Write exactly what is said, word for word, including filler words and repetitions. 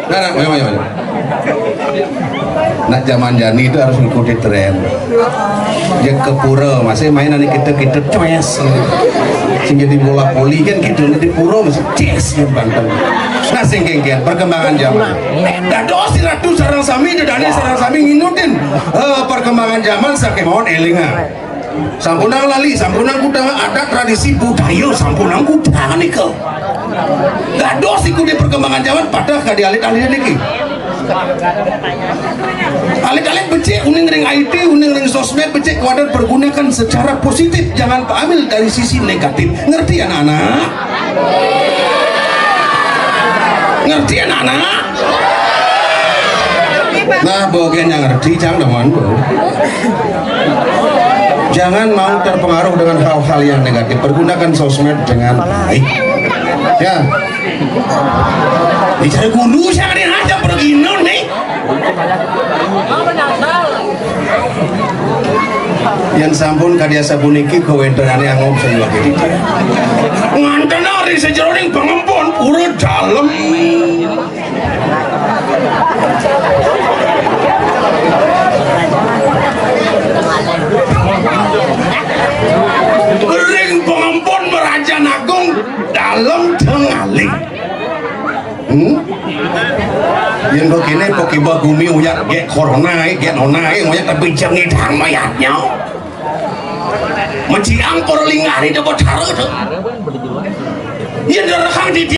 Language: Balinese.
Nah, nah, ayo, ayo, ayo. Nah, zaman jani itu harus ngikuti tren. Ya ke pura, masih main ané kita-kita cues. Sing jadi bola voli kan gitu, di pura masih ces ya Banten. Nah, sing kéngkén perkembangan zaman. Dados Ratu sareng sami, Dédané sareng sami nginutin eh, perkembangan zaman sakémawon élingan. Sampunang lali, sampunang kudang adat tradisi budaya, sampunang kudang nika. Dados ikuti perkembangan zaman pada kadi alit-alit niki. Alit-alit becik uning ring I T, uning ring sosmed, becik kuwatir pergunakan secara positif, jangan ambil dari sisi negatif. Ngerti anak-anak? Ngerti anak-anak? Nah, bogén yang ngerti, cang demen, Bu. Jangan mau terpengaruh dengan hal-hal yang negatif. Pergunakan sosmed dengan baik. Ya. Bicara guru, jangan aja pergi nih. Yang sampun kadi asapuniki kawéntenané angop sayu lagi. Nganten ari sajeroning pangempon pura dalem. Ring pangempon Merajan Agung dalem tengali. Hmm? Yén kéné pokiba gumi uyak gék corona, gék nona, uyak tapi jengidang mayatnya. Meciang para linggari dapat cara tuh. Yén rekang di